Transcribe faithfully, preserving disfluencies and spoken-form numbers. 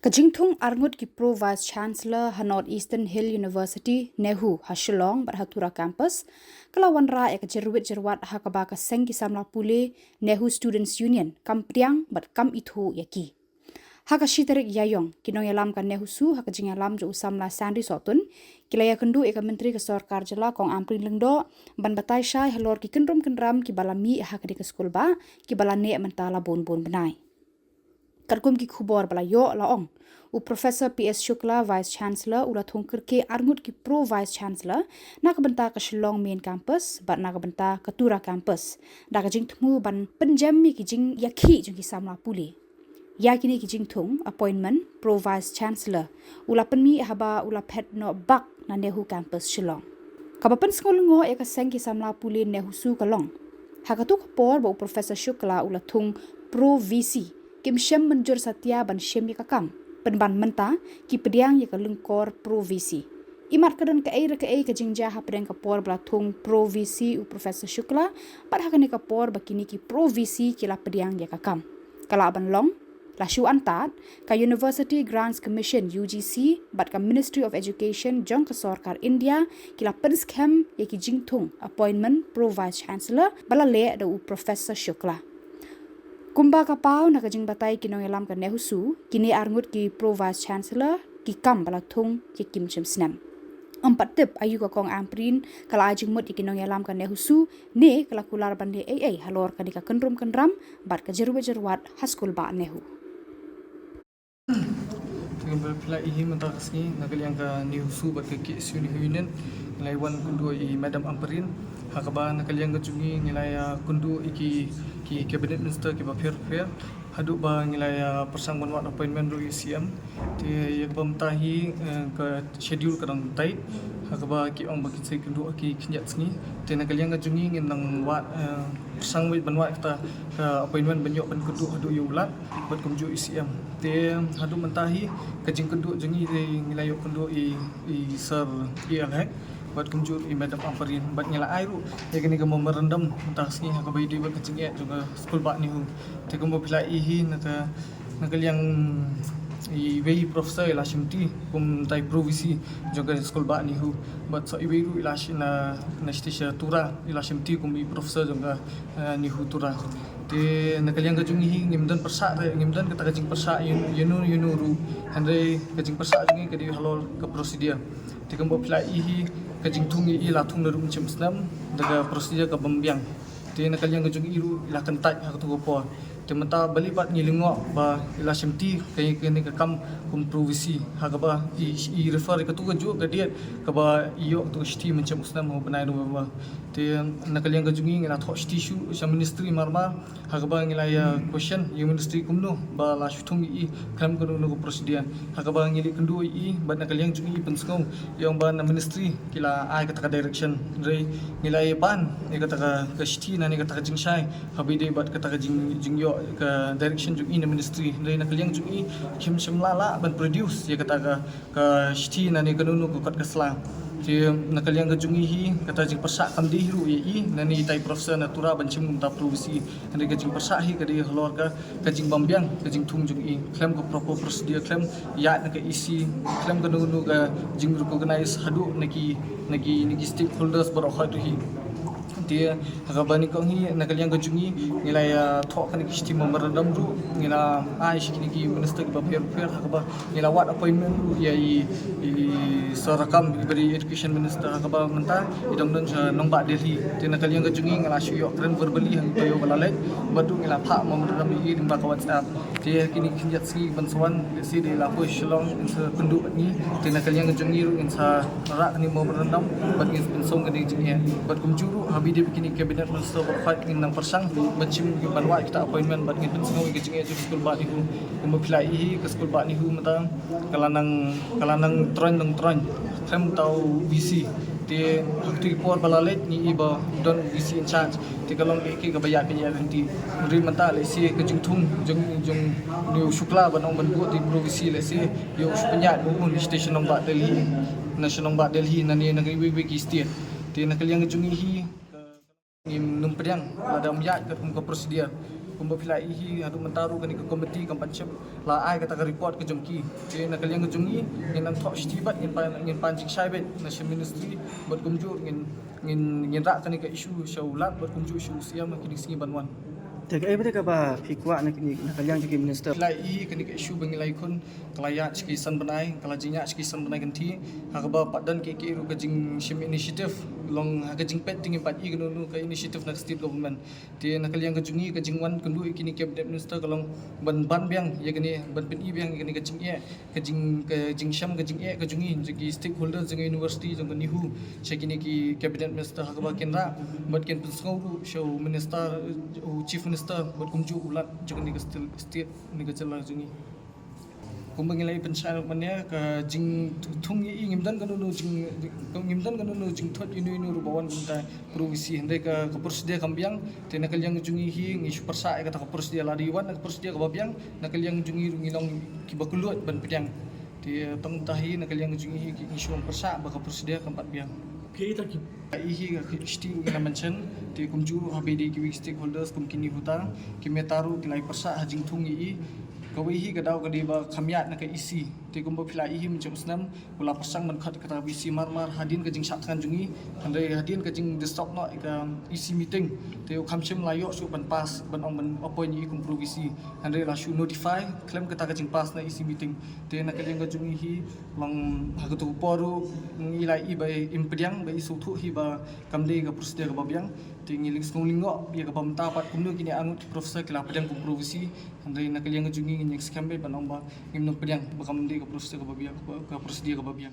Ka jingthung arngut ki Pro Vice Chancellor ha North Eastern Hill University, NEHU, ha Shillong bad ha Tura Campus ka la wanrah ïa ka jyrwit jyrwat ha kaba ka seng ki samla pule NEHU Students Union kam pdiang bad kam ithuh ïa ki. Ha ka shi tarik Ïaïong, ki nongïalam ka NEHUSU ha ka jingïalam jong u samla Sandy Sohtun ki la ïakynduh ïa ka Myntri ka Sorkar Jylla Kong Ampareen Lyngdoh ban batai shai halor ki kynrum kynram kiba la mih ha kane ka skulbah kiba la neh mynta la bun bun bnai. Katkum ki khubor ba la ïoh la ong, u Professor P S Shukla, Vice Chancellor, u la thung kyrkieh arngut ki Pro Vice Chancellor na ka bynta ka Shillong Main Campus bad na ka bynta ka Tura Campus da ka jingthmu ban pynjem ïa ki jingïakhih jong ki samla pule. Ïa kine ki jingthung appointment Pro Vice Chancellor u la pynmih haba u la phet noh bak na NEHU Campus Shillong. Kaba pynsngewlyngngoh ïa ka seng ki samla pule NEHUSU ka long, ha katu ka por ba u Professor Shukla u la thung Pro VC, kim shym mynjur satia ban shim ïa ka kam, pynban mynta ki pdiang ïa ka lyngkor Pro VC. Imat ka don kaei re kaei ka jingjia hapdeng ka por ba la thung Pro VC u Professor Shukla bad ha kane ka por ba kine ki Pro VC ki la pdiang ïa ka kam. Ka lah ban long, la shu antad, ka University Grants Commission, U G C, bad ka Ministry of Education jong ka Sorkar India ki la pynskhem ïa ki jingthung appointment Pro Vice Chancellor ba la leh da u Professor Shukla. Kumba ka paw na ka jingbatai ki nongïalam ka NEHUSU, kine arngut ki Pro Vice Chancellor ki kam ba la thung ki kim shym snem. Ym pat tip aïu ka Kong Ampareen ka la ai jingmut ïa ki nongïalam ka NEHUSU ne ka la kular ban leh ei ei halor kane ka kynrum kynram bad ka jyrwit jyrwat ha skulbah NEHU. Te kumba phi la ïohi mynta ka sngi na ka liang ka NEHUSU bad ka K S U NEHU Union ngi la wan kynduh ïa i Madam Ampareen, ha kaba na ka liang ka jong ngi ngi la ïa kynduh ïa ki, ki cabinet minister kiba pher pher, haduh ba ngi la ïa pyrshang ban wad appointment ruh ïa i C M. Te ïa kaba mynta hi, eh, ka schedule ka dang tight, ha kaba ki ong ba kin sa ïakynduh ha ki khyndiat sngi. Te na ka liang ka jong ngi ngin nang wad, eh, pyrshang wei ban wad kata ka appointment ban ïoh ban kynduh haduh ïa u Lat bad kumjuh i C M. Te haduh mynta hi ka jingkynduh jong ngi te ngi la ïoh kynduh i, i Sir A L Hek bad kumjuh i Madam Ampareen bad ngi la ai ruh ïa kane ka memorandum mynta ka sngi ha kaba ïadei bad ka jingeh jong ka skulbah NEHU. Te kumba phi la ïohi na ka, na ka liang iwei i professor i la shimti kum tai Pro VC jong ka skulbah NEHU. Bad sa iwei ruh i la shi-, na, na shisha Tura i la shimti kum i professor jong ka, eh, NEHU Tura. Te na ka liang ka jong ngi hi ngim don pyrshah re, ngim don kata ka jingpyrshah ïa, ïa no ïa no ruh. Hynrei ka jingpyrshah jong ngi ka dei halor ka procedure. Te kumba phi la ïohi ka jingthung ïa i la thung naduh mynshem snem da ka procedure ka bym biang. Te na ka liang ka jong i ruh i la kyntait ha katu ka por. Te mynta balei pat ngi lyngngoh ba i la shimti ka, kane ka kam kum Pro VC, ha kaba i, i refer ïa katu ka juh ka date kaba i ïoh katu ka shithi mynshem u snem ha u bnai November. Te na ka liang ka jong ngi ngi la thoh shithi shuh sha ministry mar mar, ha kaba ngi la ïa question ïa ministry kumno ba la shu thung ïa i khlem kano kano ka procedure. Ha kaba ngi la ïakynduh ïa i bad na ka liang jong i i pynsngew ïa ong ba na ministry ki la ai kata ka direction. Hynrei ngi la ïa ban ïa kata ka, ka shithi na ne kata ka jingshai haba ïadei bad kata ka jing, jingïoh ka direction jong i na ministry. Hynrei na ka liang jong i kim shym la lah ban produce ïa kata ka, ka shithi na ne kano kano ka kot ka sla. Te na ka liang ka jong i hi kata jingpyrshah kam dei hi ruh ïa i na ne itai professor na Tura ban shim kumta Pro VC. Hynrei ka jingpyrshah hi ka dei halor ka, ka jingbym biang ka jingthung jong i khlem ka proper procedure, khlem ïaid na ka E C, khlem kano kano ka jingrecognize haduh na ki, na ki, na ki stakeholders baroh khoit ruh hi. Te ha kaba nyngkong hi na ka liang ka jong i ngi la ïa thoh kane ka shithi memorandum ruh, ngi la ai sha kine ki minister kiba pher pher, ha kaba ngi la wad appointment ruh ïa i, i Sir Rakkam, i ba dei education minister, ha kaba mynta i dang don sha nongbah Delhi. Te na ka liang ka jong i ngi la shu ïoh kren verbally ha kaba ïoh ba la leit, bad ruh ngi la phah memorandum ïa i lyngba ka WhatsApp. Te ha kine ki khyndiat sngi ban sa wan, lehse dei la poi Shillong in sa kynduh bad ngi. Te na ka liang ka jong i ruh in sa rah kane memorandum bad ngin pynsong kane ka jingeh. Bad kumjuh ruh haba ïadei bad kine ki cabinet minister baroh khoit ngin nang pyrshang ban shim, ban wad kita appointment bad ngin pynsngew ïa ka jingeh jong ka skulbah NEHU. Kumba phi la ïohi ka skulbah NEHU mynta ka la nang, ka la nang troiñ nang troiñ. Khlem uta u VC. Te ha katu ki por ba la leit ngi i ba don u VC in charge. Te ka long kaei kaei kaba ïaid ba ïaid lynti. Hynrei mynta lehse ka jingthung jong, jong une u Shukla ban ong ban buh te Pro VC lehse ïoh shu pynïaid bad u na station nongbah Delhi, na station nongbah Delhi na ne na kiwei kiwei ki state. Te na ka liang ka jong ngi hi ngim nym pdiang lada ym ïaid katkum ka procedure. Kumba phi la ïohi haduh mynta ruh kane ka committee kam pat shym la ai kata ka report ka jong ki. Te na ka liang ka jong ngi ngin nang thoh shiti bad ngin pan, ngin pan jingshai bad na sha ministry bad kumjuh ngin, ngin, ngin rah kane ka issue sha u Lat bad kumjuh sha u C M ha kine ki sngi ban wan. Te kaei pat kaba phi kwah na kane, na ka liang jong ki minister? Phi la ïohi kane ka issue ba ngi la ïakhun ka la ïaid sha ki san bnai, ka la jingïaid sha ki san bnai kynthih, ha kaba pat don kiei kiei ruh ka jingshim initiative, long ha ka jingpeit te ngim pat i kano kano ka initiative na ka state government. Te na ka liang ka jong ngi ka jingwan kynduh ïa kine cabinet minister ka long ban, ban biang ïa kane, ban pyni biang ïa kane ka jingeh, ka jing, ka jingshem, ka jingeh ka jong ngi, jong ki stakeholders jong ka university, jong ka NEHU, sha kine ki cabinet minister ha kaba kin rah bad kin pynsngew ruh sha u minister, u chief minister bad kumjuh u Lat jong kane ka state, state, kane ka jylla jong ngi. Kumba ngi la pynshai mynne, ka jingthung ïa i ngim don kano kano jing, ngim don kano kano jingthut ïa uno uno ruh ba wan kumta pro V C, hynrei ka, ka procedure kam biang. Te na ka liang jong ngi hi ngi shu pyrshah ïa kata ka procedure, lada i wan na ka procedure kaba biang, na ka liang jong ngi ruh ngi long kiba kylluid ban pdiang. Te tang mynta hi na ka liang jong ngi hi ngi shu pyrshah ba ka procedure kam pat biang. Ki ita ki, i hi ka shiti ruh ngi la mention, te kumjuh ruh haba ïadei kiwei ki stakeholders kum ki NEHUTA, ki MEHUTA ruh ki la pyrshah ha jingthung ïa i. Kawei hi ka daw ka dei ba kham ïaid na ka E C. Te kumba phi la ïohi mynjur u snem u la pyrshang ban khot kata ka V C mar mar hadien ka jingshah thngan jong ngi, hynrei hadien ka jingdisturb noh ïa ka E C meeting, te u kham shym la ïoh shuh ban pass, ban ong ban appoint ïa i kum pro V C, hynrei la shu notify khlem kata ka jingpass na E C meeting. Te na ka liang ka jong ngi hi, long ha kato ka por ruh ngi la ïohi ba im pdiang, ba i sngewthuh hi ba kam dei ka procedure kaba biang. Te ngi lyngngoh, lyngngoh ïa kaba mynta pat kumno kine arngut ki professor ki la pdiang kum pro V C, hynrei na ka liang ka jong ngi ngin ïeng skhem beit ban ong ba ngim nang pdiang, ba kam dei ka procedure kaba biang, ka procedure kaba biang.